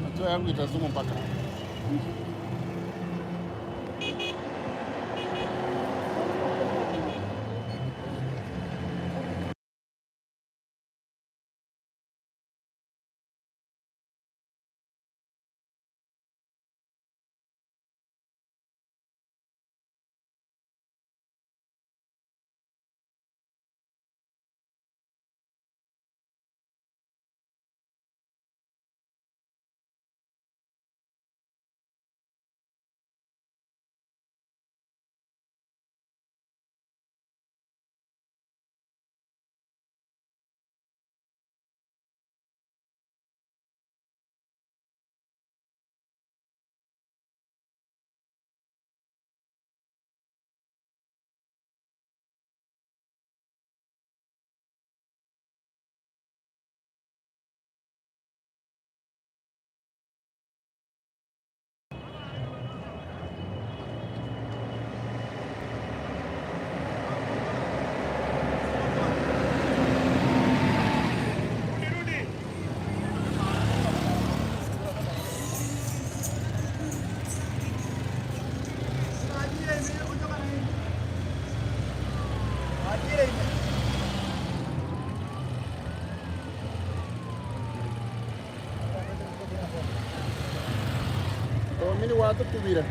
Hatua yangu itazumu mpaka Mini watotubire.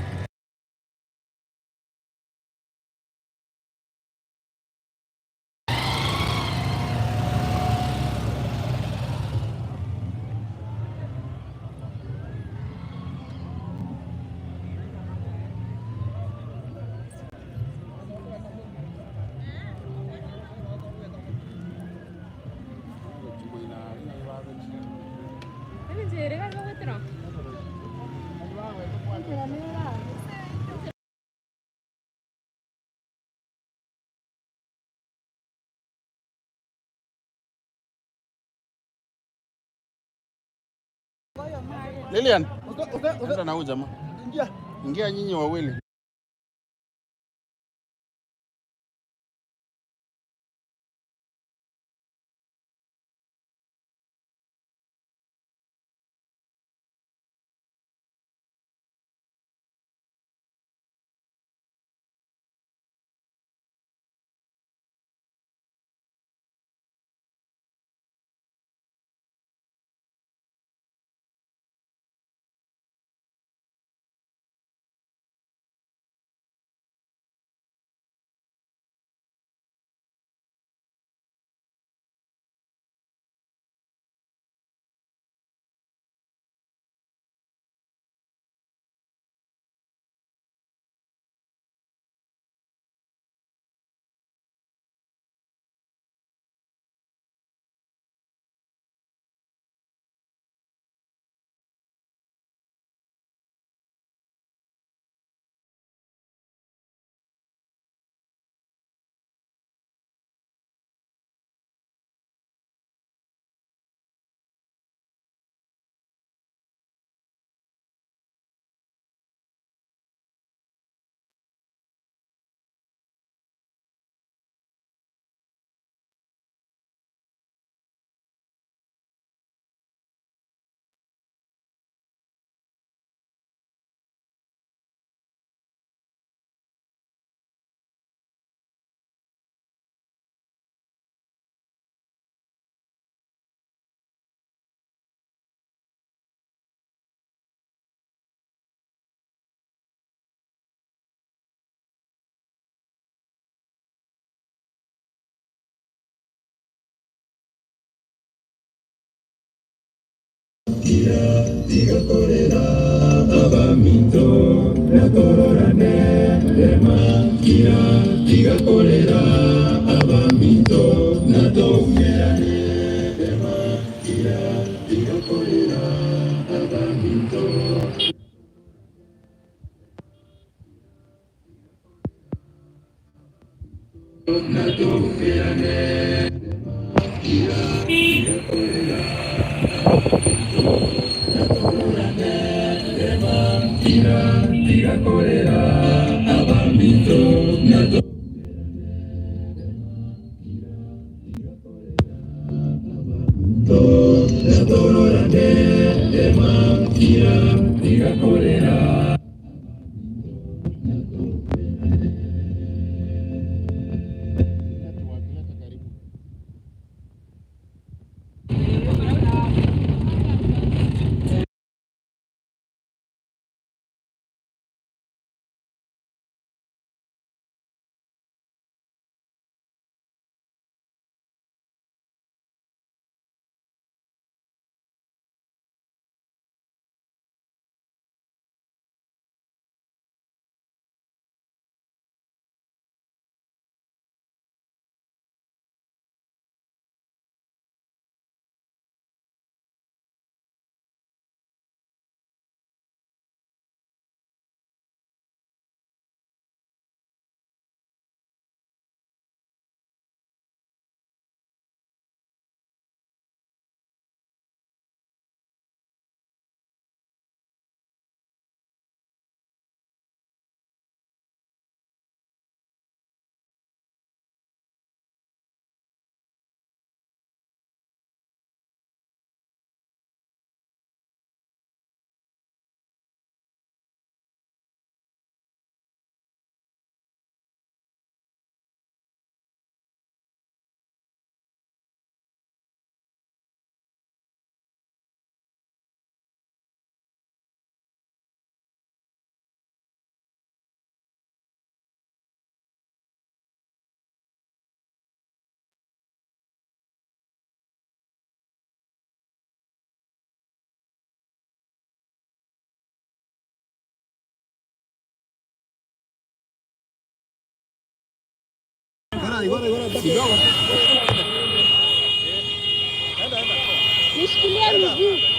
Lilian, enda na huyu jamaa. Ingia nyinyi wawili. Tigakorera abaminto natororane rema kira tigakorera abaminto natoumerane. Nishikilie miguu.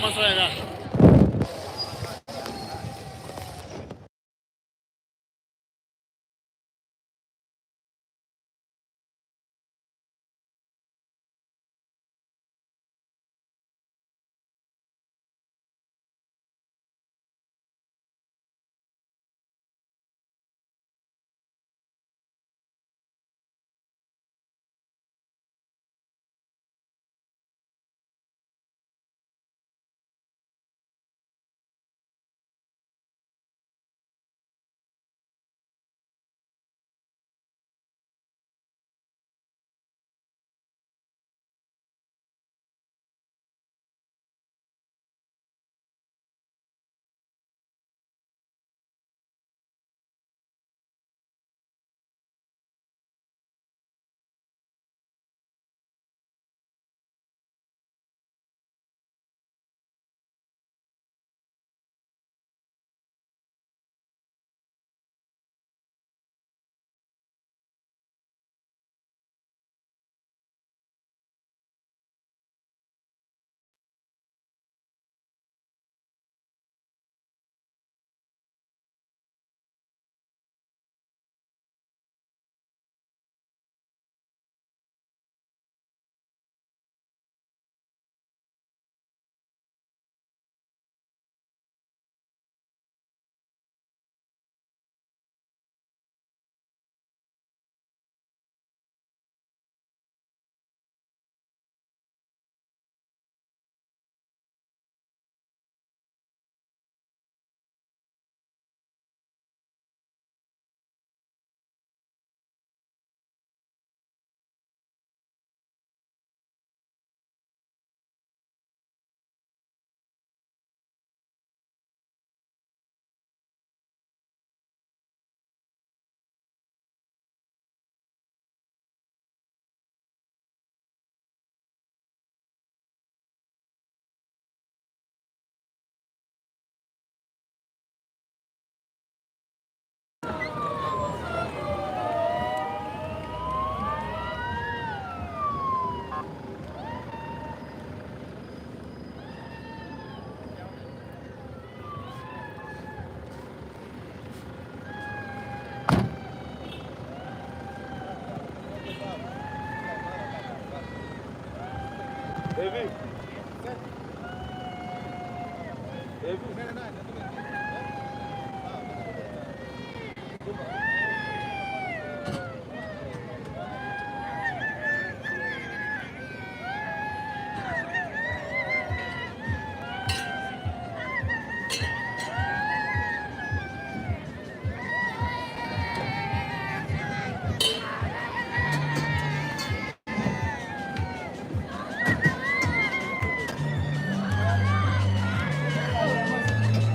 Mosoe igaa.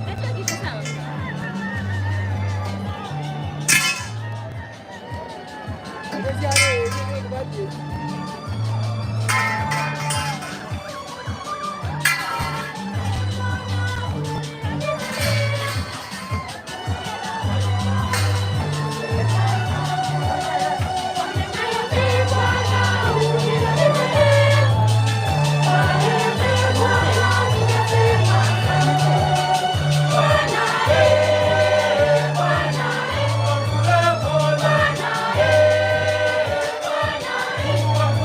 Network iko sawa? Bwana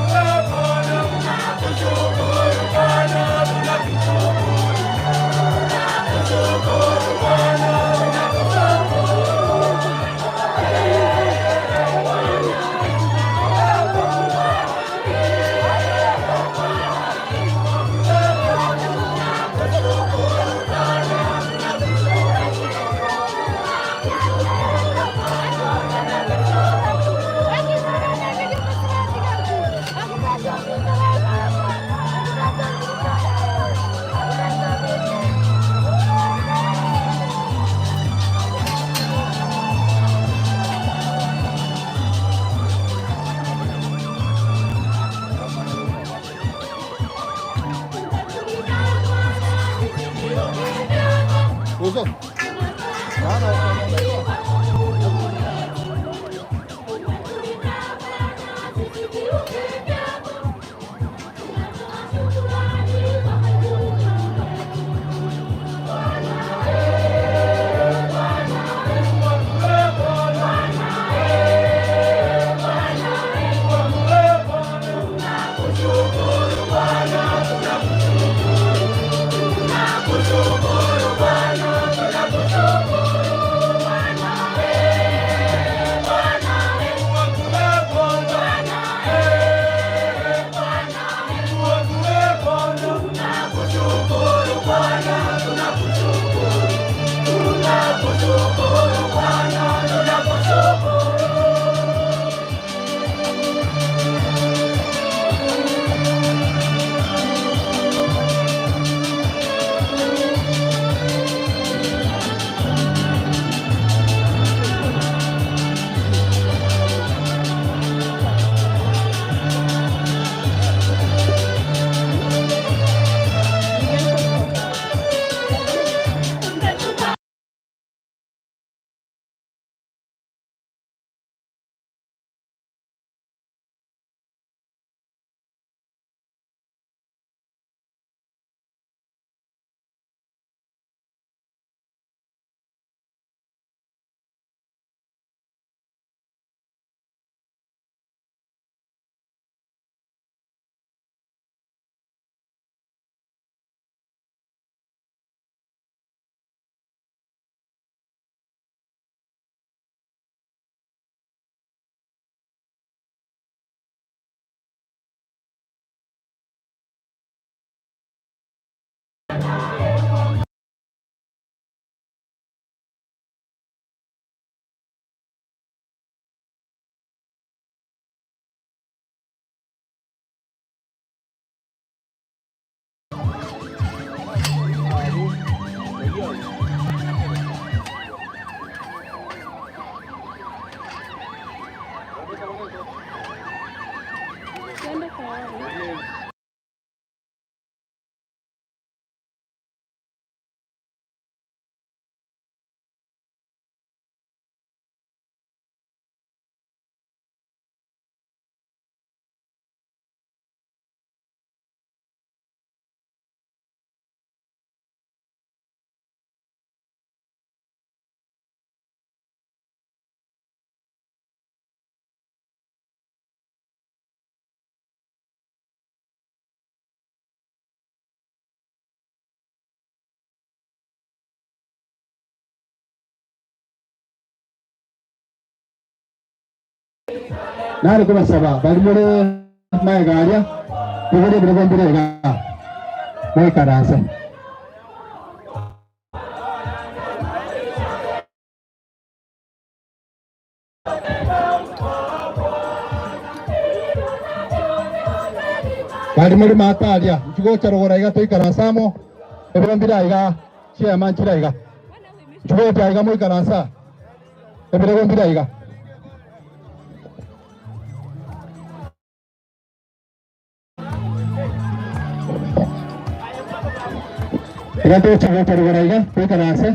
Nare kobasaba baria more magega aria, bogoria ebirogo mbire igaa, moikaranse. Baria more maate aria, inchuo gocha rogoro iga toikaranse amo, ebiro mbire aiga, chiema nchire aiga. Inchuo gocha aiga moikaranse aa, ebirogo mbire aiga. Iga toche gocha rogoro aiga toikaranse.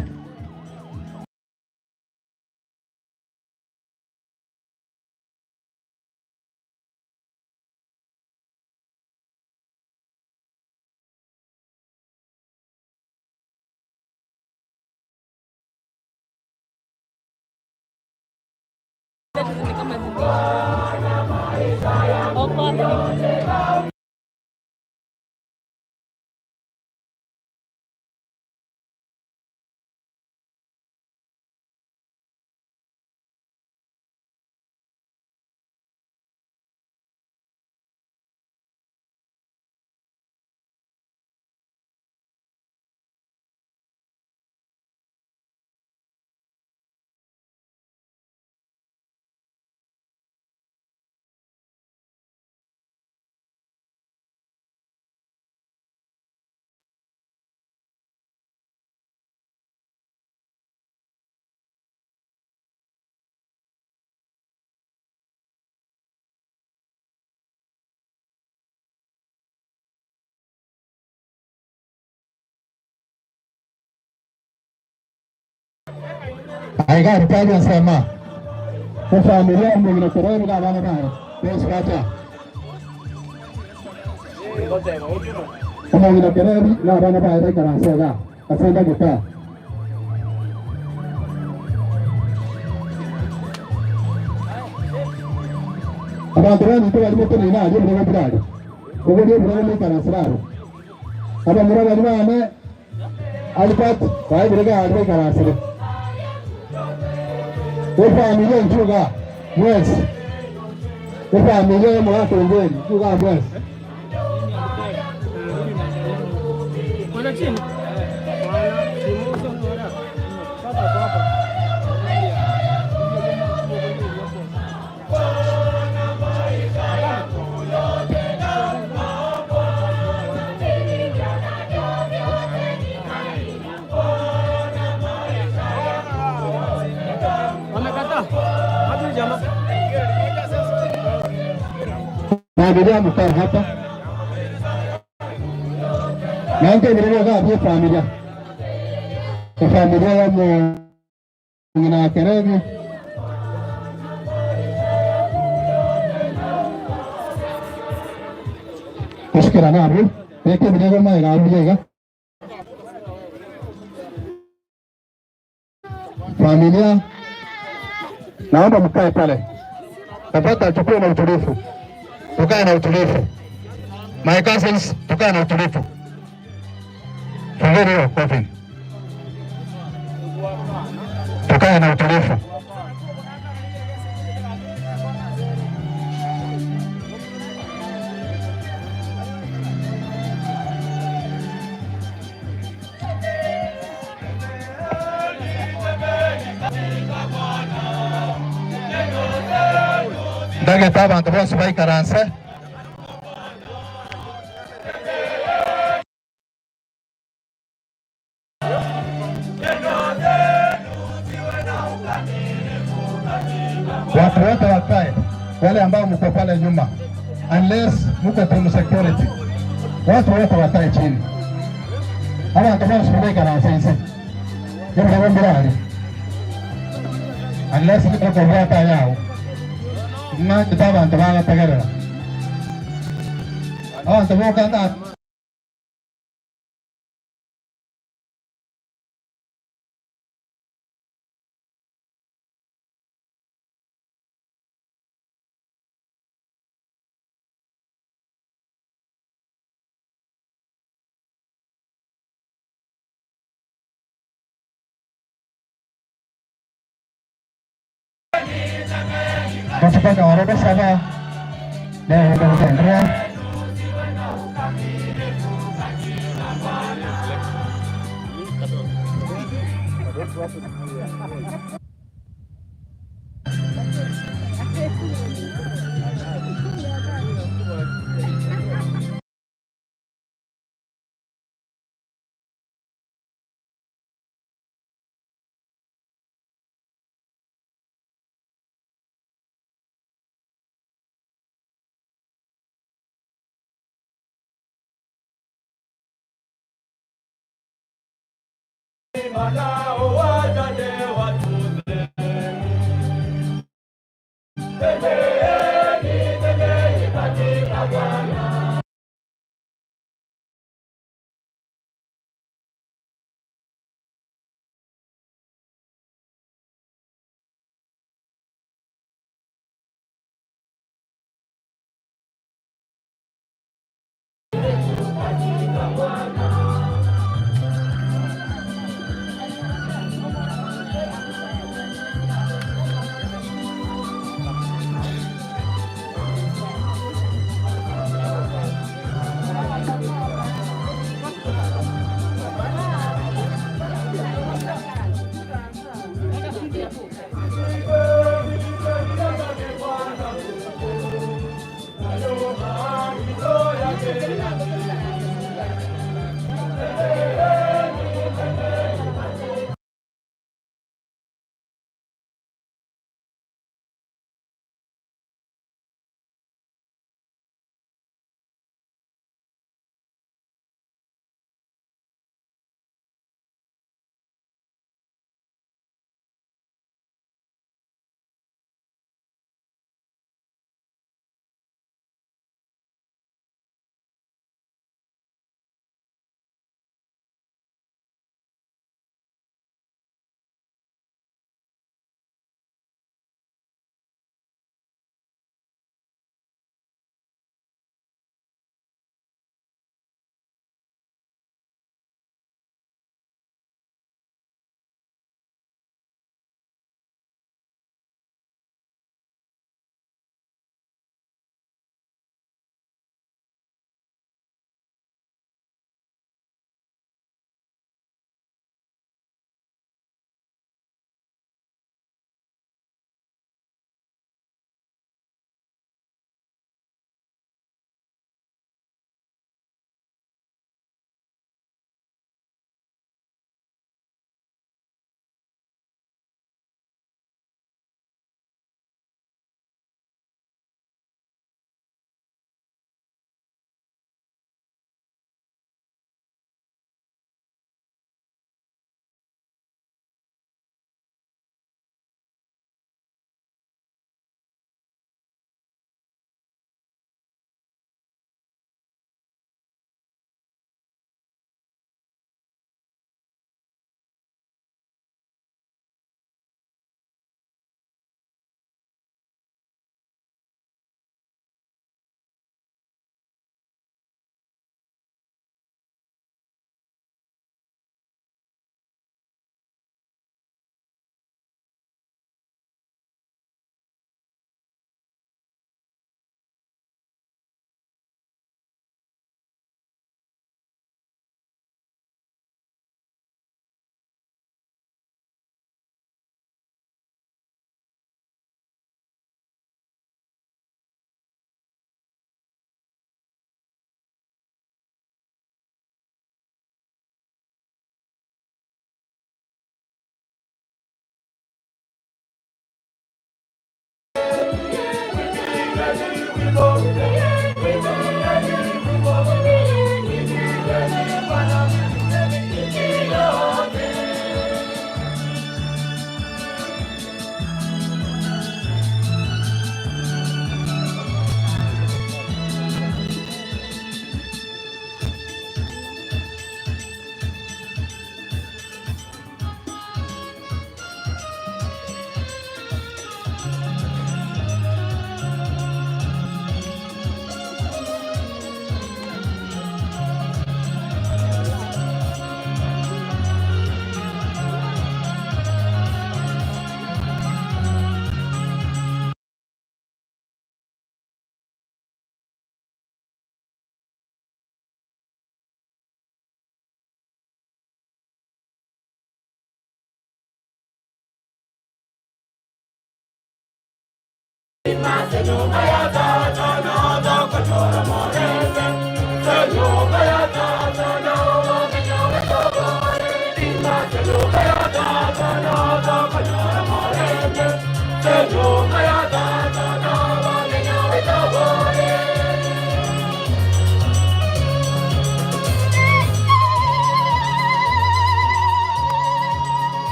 Aiga aria ensemo efamiri omong'ina Keroe nigo abana baye bonsi bacha. Omong'ina Kerebi na abana baye baikaranse iga ase endageka. Abanto baminto baria moteneine aria ebirogo bire aria, bogoria ebirogo moikaransere aroro. Abamura baria bane Albert baebire gari baikaransire. Efamiri enchwo igaa mwensi, efamiri y'omogaka Ongeri inchwo igaa mwensi. Familia mkae hapa naende ebirero igaa bia efamilia, efamilia ya Ng'ina Kerebi. Tosukerane abwo, beka ebirebi amaiga abwo buya iga. Familia, naomba mkae pale. Tafadhali tukuwe na utulivu, tukae na utulivu. My cousins, tukae na utulivu. Fungeni hiyo coffin. Tukae na utulivu. Ndagete abanto bonsi baikaranse. Watu wote wakae, wale ambao mko pale nyuma, unless mko team security, watu wote wakae chini. Abanto bonsi baikaranse inse, ebirogo mbire aria, unless okobwata ayao, ng'anchete abanto bagotegerera, abanto boka Gochia mpaka ororo saba nerende gotenderea.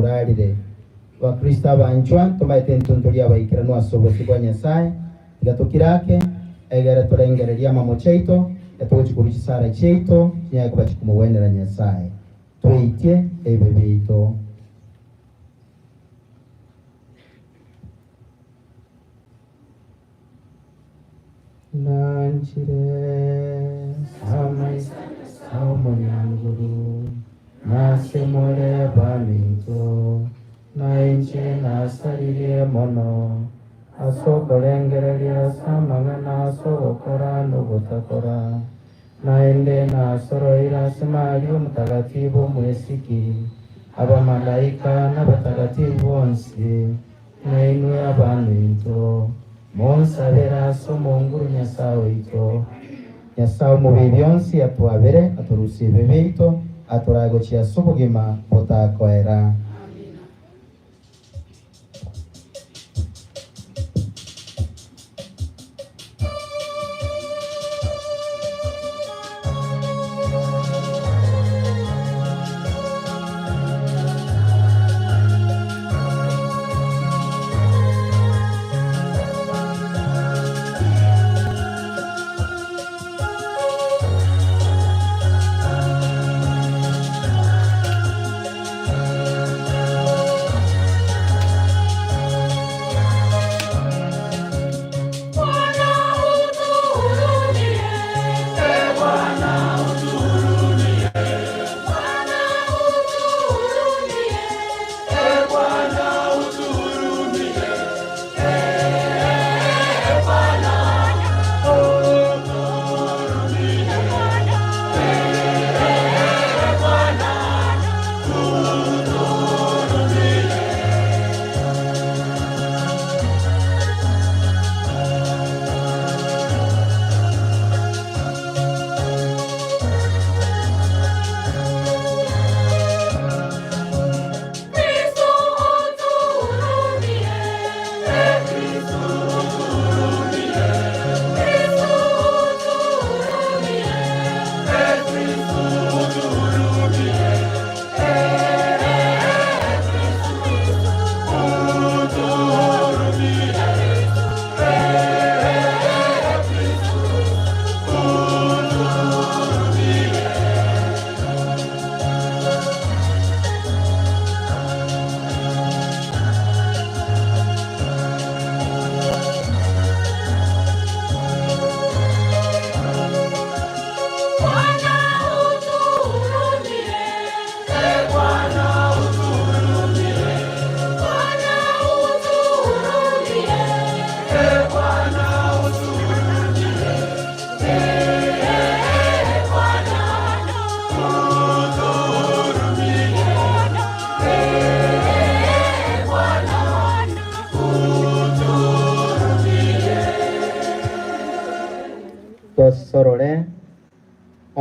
Orarire. Abakristo abanchwa, ntomaete ntunturie abaikeranu ase obosio bwa Nyasae, tiga tokire ake, egere torengererie amamocho aito, na togochia korua chisara chiaito chinyare koba chikomogwenera Nyasae. Tweitie ebibe biaito. Nanchire amaiso omonyanguru, nase more baminto, na inche nasaririe mono, ase okorengereria ase amang'ana ase ogokora na ogotakora. Naende nasoroire ase Maria Omotagatifu Omwesiki, abamalaika na abatagatifu bonsi, Nainwe abaminto, monsabere ase Omonguru Nyasae oito. Nyasae Omobe bionsi atwabere, atorusie ebibe biaito, atorae gochia ase obogima botakoera.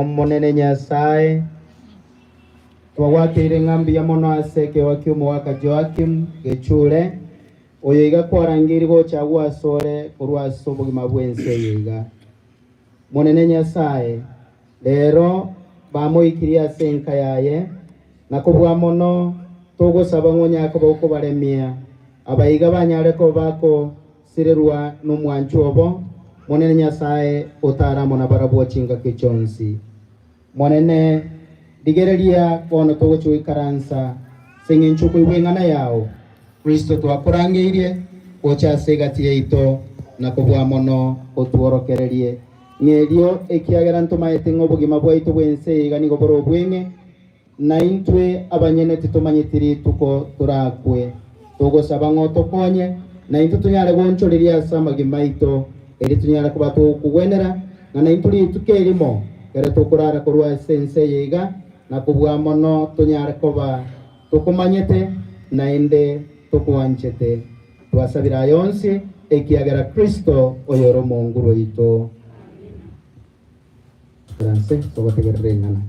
Omonene Nyasae, twagwakeire ng'a mbuya mono ase ekeegwa ki'omogaka Joakim gechure, oyo iga kwarangeirie gocha agwo asore korwa ase obogima bw'ense eye iga. Monene Nyasae, rero bamoikirie ase enka yaye, na kobua mono togosaba ng'a onyare koba okobaremia abaiga banyare koba bakosirerwa nomwanchwa obo, Monene Nyasae otare amo nabarabwo chingaki chionsi. Monene, rigereria bono togochia goikaransa ase engencho okoigwa eng'ana yao. Kristo twakorangeirie gocha ase egati yaito na kobua mono otworokererie ng'a erio ekiagera ntomaete ng'a obogima bwaito bw'ense eye iga nigo bore obweng'e, na intwe abanyene titomanyeti rituko torakwe. Togosaba ng'a otokonye, na intwe tonyare gonchoreria ase amagima aito, erio tonyare koba togokogwenera, ng'a naintwe rituko erimo, ekero tokorara korwa ase ense eye iga, na kobua mono tonyare koba tokomanyete, naende tokwanchete. Twasabire aya onsi, ekiagera Kristo oyore Omonguru oito. Ikaranse togotegerera eng'ana.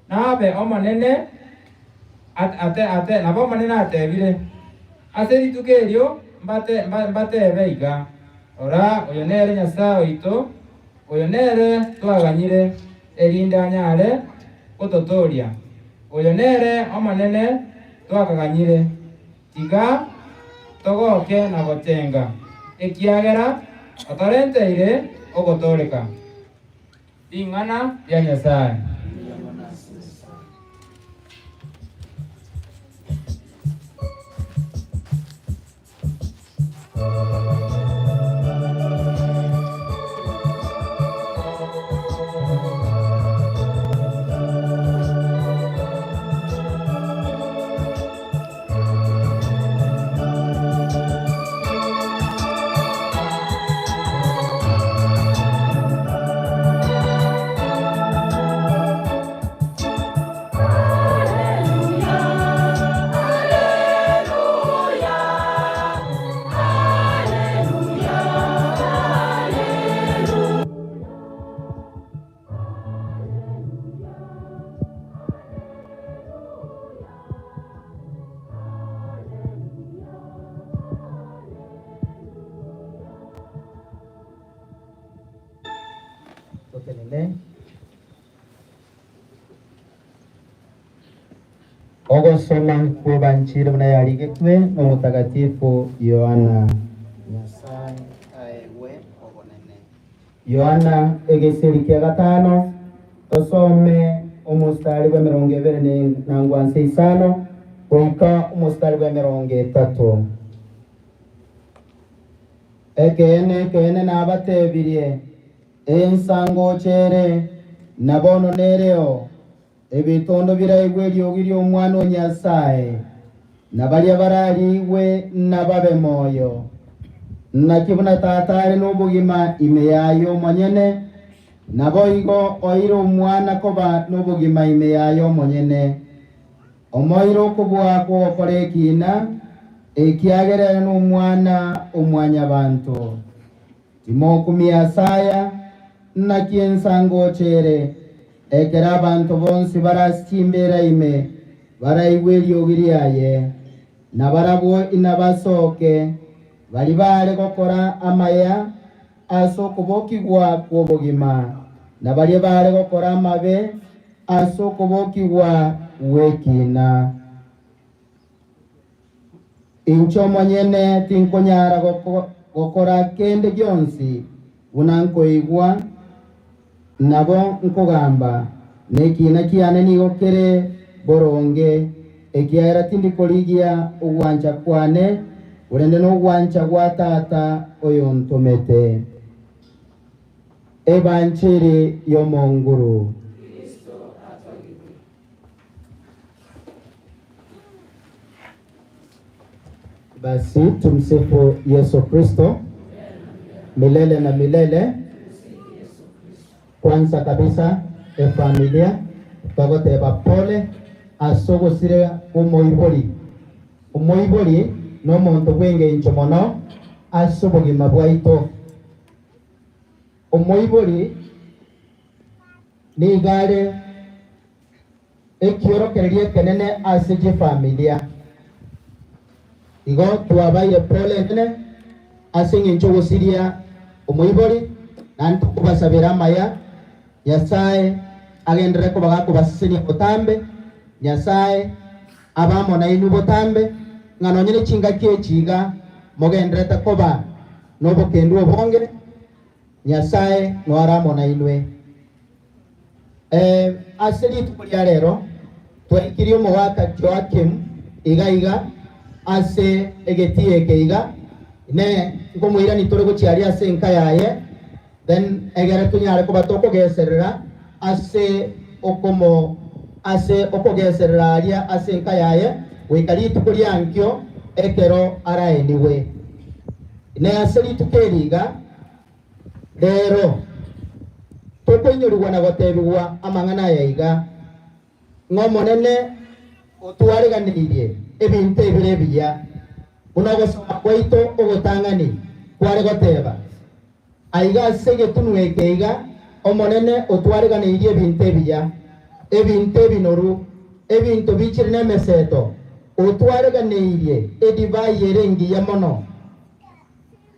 Nabe Omonene ate ate nabo Omonene atebire, Ase rituko erio mbate mbatebe iga, Rora, oyo nere Nyasae oito, oyo nere twaganyire, erinde anyare gototooria. Oyo nere Omonene twakaganyire, tiga togoke na gochenga, ekiagera otorenteire ogotooreka. Ring'ana ria Nyasae. Totenene. Ogosoma kw'Ebanchiri buna yarigetwe n'Omotagatifu Yohana. Nyasae aegwe obonene. Yohana egeseri kia gatano, tosome omostari bw'emerongo ebere na ngwansa isano goika omostari bw'emerongo etato. Ekeene, ekeene, nabatebirie, ensa ngocha ere, na bono nereo, ebitondo biraigwe eriogi ri'Omwana o Nyasae, na baria barariigwe nababe moyo. Naki buna Tata are nobogima ime yaye omonyene, naboigo oire Omwana koba nobogima ime yaye omonyene. Omoeire okobua kw'ogokora ekiina, ekiagera ere n'Omwana o Mwanyabanto. Timokumia ase aya, naki ensa ngocha ere, ekero abanto bonsi bare ase chimbeera ime baraigwe eriogi riaye, na barabwo inabasoke, baria baare gokora amaya ase okobokigwa kw'obogima, na baria baare gokora amabe ase okobokigwa gw'ekiina. Inche omonyene tinkonyara gokora kende gionsi buna nkoigwa, nabo nkogamba, na ekiina kiane nigo kere boronge, ekiagera tindi korigia ogwancha kwane, korende nogwancha gwa Tata oyontomete. Ebanchiri y'Omonguru. Basi tumsifu Yesu Kristo milele na milele. Kwanza kabisa efamilia togoteba pole ase ogosira kw'omoibori. Omoibori nomonto bw'engencho mono ase obogima bwaito. Omoibori nigo are ekiorokererio ekenene ase chifamilia. Igo twabaire pole enene ase engencho ogosiria omoibori, naende tokobasabera amaya, Nyasae agenderere koba gakobasesenia botambe, Nyasae abe amo nainwe botambe, ng'a nonye ne chingaki echi iga mogendererete koba nobokendu obonge, Nyasae noare amo nainwe. Ee, ase rituko ria rero twaikirie omogaka Joakim iga iga ase egetii eke iga, ne nkomoirania tore gochia aria ase enka yaye, then egere tonyare koba tokogeserera ase okomo ase okogeserera aria ase enka yaye goika rituko ria ankio ekero araenigwe. Ne ase rituko eri iga Rero tokoinyorigwa na gotebigwa amang'ana aya iga, ng'a Omonene otwareganeirie ebinto ebire ebiya, buna ogosoma gwaito ogotang'ani kware goteba. Aiga ase egetunwa eke iga Omonene otwareganeirie ebinto ebiya, ebinto ebinoru, ebinto bichire nemeseto, otwareganeirie edivai ere engiya mono.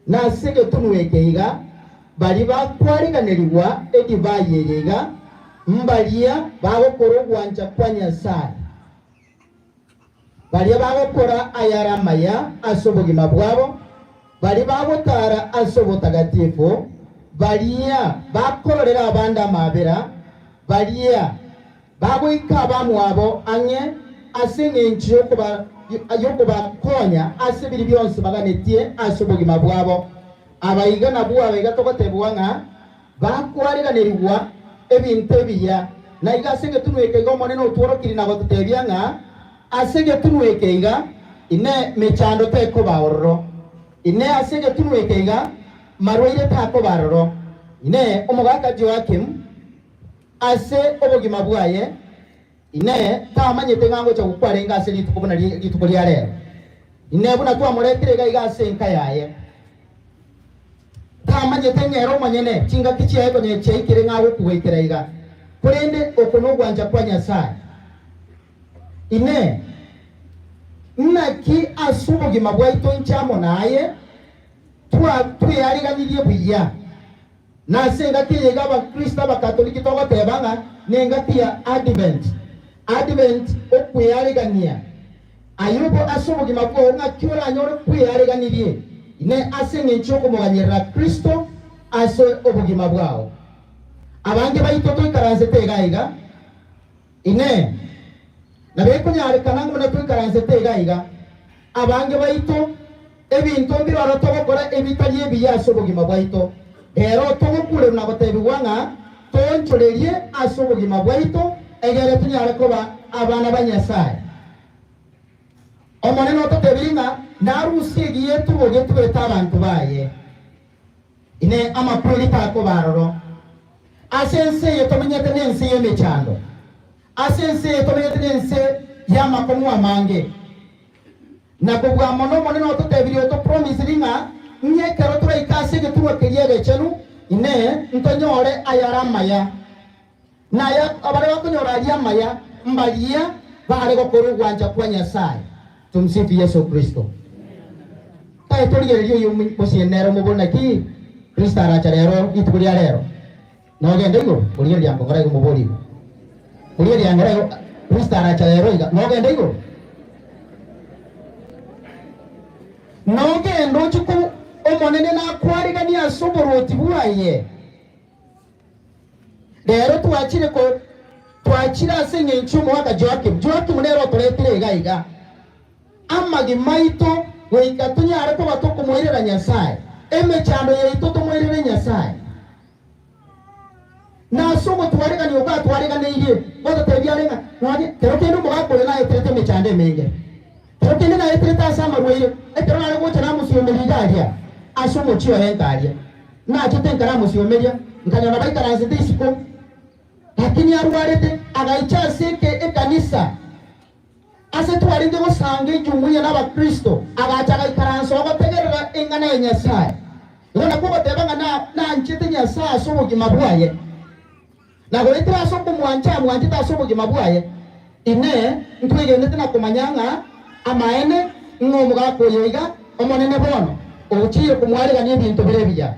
Nase egetunwa eke iga, baria bakwariganerigwa edivai eye iga, mbaria bagokora ogwancha kwa Nyasae, baria bagokora ayare amaya ase obogima bwabo, baria bagotara ase obotagatifu, baria bakororera abande amaabera, baria Bagoika abamwabo ang'e ase engencho y'okobakonya ase biria bionsi baganetie ase obogima bwabo. Abaiga nabwo abaiga togotebigwa ng'a bakwariganerigwa ebinto ebiya. Na iga ase egetunwa eke iga Omonene otworokirie na gototebia ng'a ase egetunwa eke iga inee mechando tekoba ororo. Inee ase egetunwa eke iga marwaire takoba aroro. Inee omogaka Joakim Ase obogima bwaye, Inee, tamanyete ng'a ngocha gokwa arenge ase rituko buna rituko ria rero? Inee, buna twamoretire iga iga ase enka yaye, tamanyete ng'a ere omonyene chingaki chiaye konya chiaikire ng'a agokwa goikera iga? Korende oko nogwancha kwa Nyasae. Inee, naki ase obogima bwaito inche amo naye tweariganirie buya? Na ase engaki eye iga Abakristo Abakatoliki togoteba ng'a nengaki ya Advent. Advent, okwearegania. Aye obo ase obogima bwao ng'aki oranyore kweareganirie ine ase engencho y'okomoganyerera Kristo ase obogima bwao. Abange baito toikaransete iga iga. Inee! Nabo ekonyarekana ng'a buna toikaransete iga iga, abange baito ebinto mbiroro togokora ebitari ebiya ase obogima bwaito? Rero togokurerwa na gotebigwa ng'a toonchorerie ase obogima bwaito egere tonyare koba abana ba Nyasae. Omonene ototebirie ng'a narusie egetubo getubete abanto baye. Inee! Amakweri takoba aroro? Ase ense eye tomenyete nense y'emechando, ase ense eye tomenyete nense. y'amakong'u amange. Na kobua mono Omonene ototebirie otopromisiri ng'a ng'a ekero toraike ase egetunwa keria egechenu, inee, ntonyore ayare amaya. Na aya baria bakonyora aria amaya mbaria bare gokora ogwancha kwa Nyasae. Tumsifu Yesu Kristo. Kae torigererie oyio mosie nere omobori naki Kristo aracha rero rituko ria rero. Nogende igoro? Morigereria ango ng'ora igo mobori igo. Morigereria ango ng'ora igo Kristo aracha rero iga. Nogende igoro? Nogende oche ko Omonene nakwariganie ase oboruoti bwaye. Rero twachire ko twachire ase eng'encho y'omogaka Joakim. Joakim nere otoretire iga iga. Amagima aito goika tonyare koba tokomoirera Nyasae, emechando yaito tomoirere Nyasae. Na ase ogotwaregania oko atwareganeirie, gototebia are ng'a nonye kero kende omogaka oyo naeterete emechando emenge, kero kende naeterete ase amarwaire, ekero nare gocha namosiomeria iga aria ase omochie oye nkaria, nachete nkaramosiomeria, nkanyora baikaransete isiko, lakini arwarete, agaicha ase eke ekanisa. Ase twarenge gosanga ejumuiya n'Abakristo, agacha agaikaransa ogotegerera eng'ana ya Nyasae. Igo nakwo ogoteba ng'a nanchete Nyasae ase obogima bwaye, na goetera ase okomwancha amwanchete ase obogima bwaye. Inee, ntwegenete na komanya ng'a amaene ng'a omogaka oyo iga Omonene bono ogochiire komwaregania ebinto bire ebiya?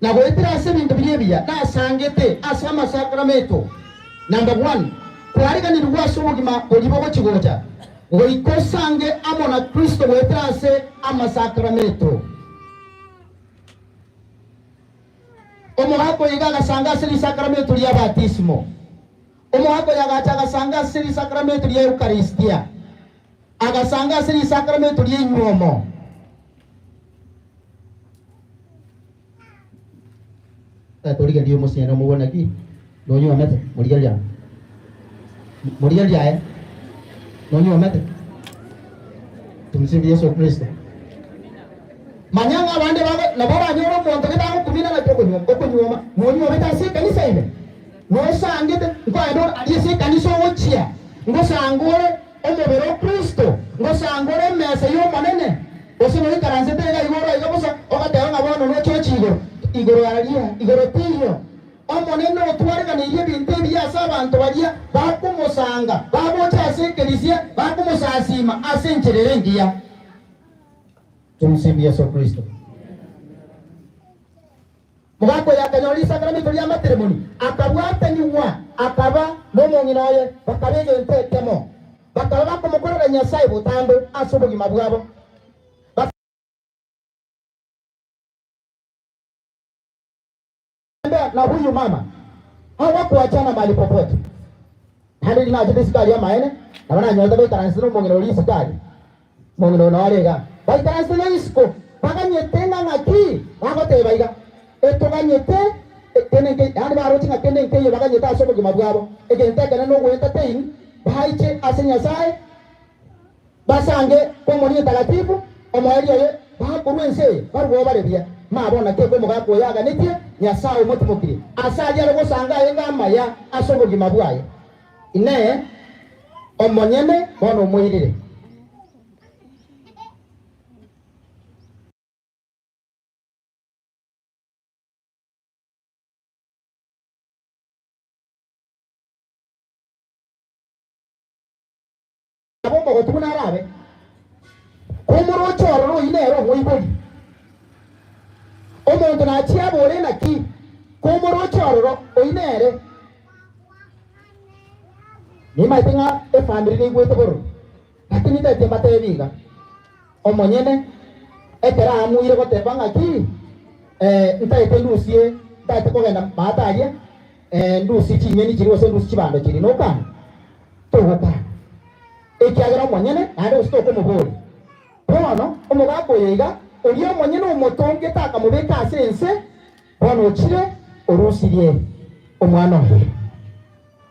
Na goetera ase ebinto biria ebiya nasangete ase amasakramento, number one, kwariganirigwe ase obogima boria bogochi-gocha, goika osange amo na Kristo goetera ase amasakramento. Omogaka oyo iga agasanga ase risakramento ria batisimo. Omogaka oyo agacha agasanga ase risakramento ria Eukaristia. Agasanga ase risakramento ri'enyuomo. Torigereria omosiani omobua naki nonyuomete, morigereria amo, morigereria aye nonyuomete. Tumsifu Yesu Kristo. Manya ng'a abande bago nabo oranyore omonto gete agokumina naki okonyuoma okonyuoma nonyuomete ase ekanisa ime nosangete nkoenda ore aria ase ekanisa ogochia ngosanga ore Omobere o Kristo, ngosanga ore emesa y'Omonene, gose noikaransete iga igoro aiga bosa, ogateba ng'a bono noche oche igoro, igoro aria, igoro teiyo. Omonene otwareganeirie ebinto ebiya ase abanto baria bakomosanga, bagocha ase ekerisia, bakomosasiima ase enchera ere engiya. Tumsifu Yesu Kristo. Omogaka oyo akanyora risakramento ri'amateremoni, akabwatanigwa, akaba nomong'ina oye, bakaba egento ekemo, bakaba bakomokorera Nyasae botambe ase obogima bwabo. Bakatembea na huyu mama, hawakuachana mahali popote. Naende riria nachete isiko aria amaene, nabo nanyorete goikaransete nomong'ina oria isiko aria. Omong'ina oyo nao are igaa. Baikaransete na isiko, baganyete ng'a ng'aki bagoteba iga, Etoganyete kende nkeiyo, yaani baroche ng'a kende nkeiyo baganyete ase obogima bwabo. Egento ekenene nogoentertain, baiche ase Nyasae, basange kw'Omoria Omotakatifu, omoerio oye, bakorwa ense eye, barue obare buya. Mabo naki eke omogaka oyo aganetie, Nyasae omotimokirie ase aria are gosanga ayenge amaya ase obogima bwaye. Inee! Omonyene bono omoirire? Nabo omogotu buna arabe, komoroche ororo oyio nere omoibori. Omonto nachie abore naki, komoroche ororo oyio nere. Nimaete ng'a efamiri neigwete bororo, lakini ntaete mbatebi iga, omonyene ekero aamuire goteba ng'aki ntaete ndusie ntaete kogenda maate aria ndusie chinyeni chiria gose ndusie chibando chiria nokana? Togokana, ekiagera omonyene naende gose tokomoboria. Bono omogaka oyo iga, oria omonyene omotongete akamobeka ase ense, bono ochire orusirie omwana oye,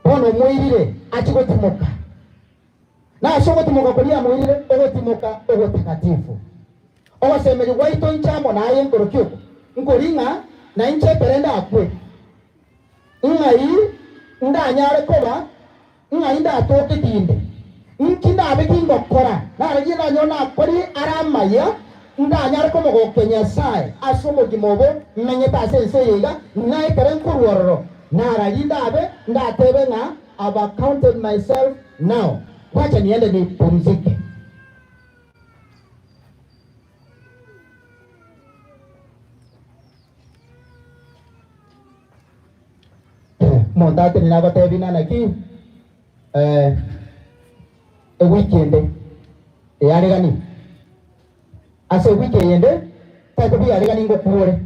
bono omoirire achie gotimoka, na ase ogotimoka koria amoirire ogotimoka ogotakatifu. Ogosemeria gwaito inche amo naye nkorokia oko, nkori ng'a nainche ekere ndakwe, Ng'ai ndanyare koba, ng'ai ndatoke tinde? Inki ndabe gingokora? Narigie nanyore nakorire are amaya, ndanyare komogokia Nyasae ase obogima obo menyete ase ense eye iga, na ekero nkorua ororo, nararie ndabe ndatebe ng'a I've accounted myself now, wacha niende nipumzike. Omonto atenene agotebi nana ki? Eh, ewiki ende eyaregani ase ewiki eyende taete bweyaregani ngokuore.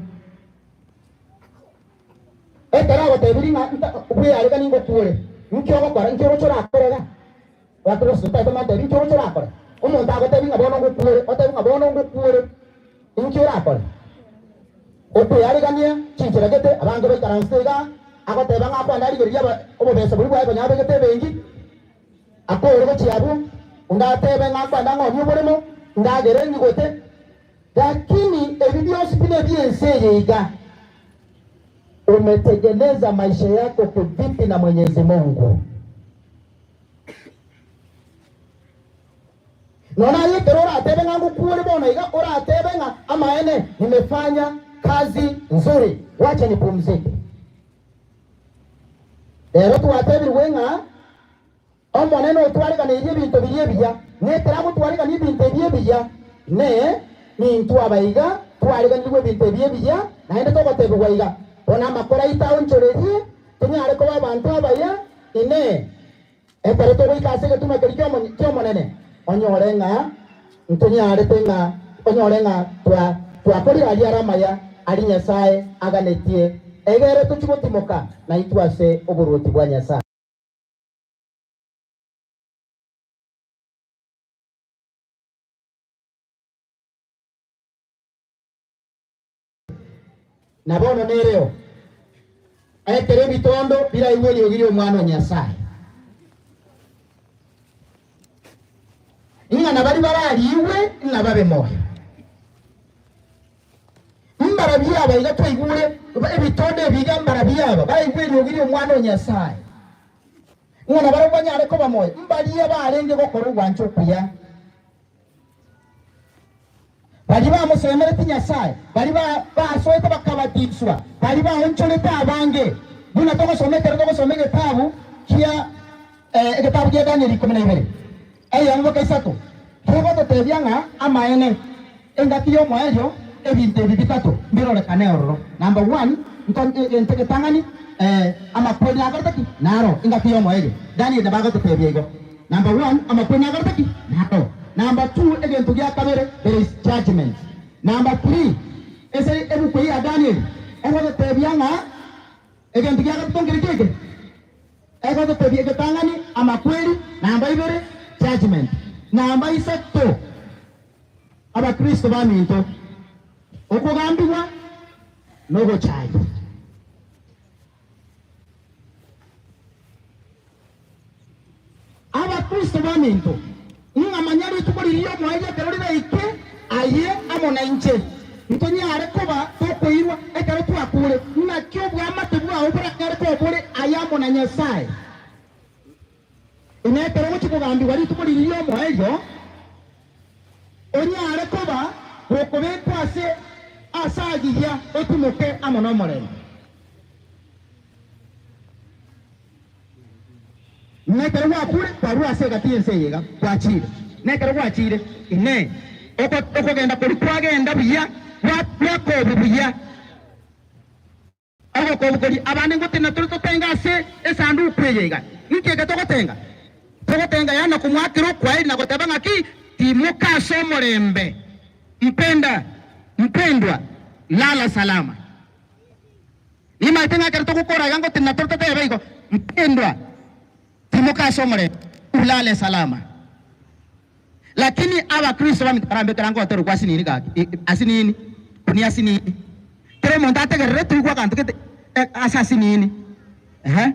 Ekero agotebirie ng'a nta bweyaregani ngokuore, nki ogokora? Nki oroche orakore iga? Gaki gose taete mantebi nki oroche orakore? Omonto agotebi ng'a bono ngokuore, otebi ng'a bono ngokuore, inki orakore? Okweyarigania chinchera gete, abanto baikaransete iga, agoteba ng'a akwande arigererie aba obobesa boria bwaye konya abegete ebenki, akoore gochia abwo, onde atebe ng'a akwande ang'onie oboremo, ndagere nyigote. Lakini ebi bionsi pi nebi'ense eye iga. Umetegeneza maisha yako kivipi na Mwenyezi Mungu? Nonya aye ekero oratebe ng'a ngokuore bono iga, oratebe ng'a amaene nimefanya kazi nzuri, wacha nipumzike. Rero twatebirwe ng'a Omonene otwareganeirie ebinto biria ebiya, na ekero agotwaregania ebinto ebi ebiya, ne nintwe aba iga twareganirwe ebinto ebi ebiya, naende togotebigwa iga, Bono amakora aito aonchorerie, tonyare koba abanto abaya, Inee! Ekero togoika ase egetunwa keria ki'Omonene, onyore ng'a ntonyarete ng'a onyore ng'a twakorire aria are amaya aria Nyasae aganetie, egere tochie gotimoka naintwe ase oboruoti bwa Nyasae. Na bono nereo, ekero ebitondo biraigwe eriogi ri'Omwana o Nyasae, ng'a nabaria barariigwe ng'a babe moyo. Mbarabwo aba iga twaigure ebitondo ebi iga mbarabwo aba baraigwe eriogi ri'Omwana o Nyasae, ng'a nabarabwo banyare koba moyo, mbaria barenge gokora ogwancha okuya. Baria bamosemeretie Nyasae, baria basoete bakabatiswa, baria baonchorete abange, buna togosoma ekero togosoma egetabu kia egetabu gia Danieli ikomi na ibere, eyemo goika isato, kegototebia ng'a amaene engaki y'omoerio ebinto ebi bitato mbirorekane ororo. Number one, egento egetang'ani amakweri nakorete ki? Naro engaki y'omoerio. Danieli nabo agototebia igo. Number one, amakweri nakorete ki? Naro. Number two, egento gia kabere, there is judgment. Number three, ase ebuku eye ya Daniel, egototebia ng'a egento gia gatato nkere ki eke? Egototebia egetang'ani, amakweri, namba ibere, judgment. Namba isato, Abakristo baminto, okogambigwa na ogochaywa. Abakristo baminto, ng'a manya rituko riria ri'omoerio ekero riraike, aye amo nainche ntonyare koba tokoirwa ekero twakure. Naki oboamate bwao boranyare koba bore aye amo na Nyasae? Inee ekero ogochia kogambigwa rituko riria ri'omoerio, onyare koba gokobekwa ase aase agiya otimoke amo nomorembe? Na ekero gwakure, kwarure ase egati y'ense eye iga, gwachiire. Na ekero gwachiire, Inee, okogenda koria kwagenda buya, gwakobwa buya? Ogokobwa koria abande ngotenena tore totenge ase esanduku eye iga. Inki eke togotenga? Togotenga yaani na komoakera okwaeri na goteba ng'aki, Timoka ase omorembe, mpenda, mpendwa, lala salama. Nimaete ng'a ekero togokora iga ngotenena tore totebe igo, Mpendwa, timoka ase omorembe, ulale salama. Lakini Abakristo baminto barambekera ngoterwa kwa asinini gaki, asinini, kunia asinini. Kera omonto ategerere toigwe aganto gete ase asinini. Ehe.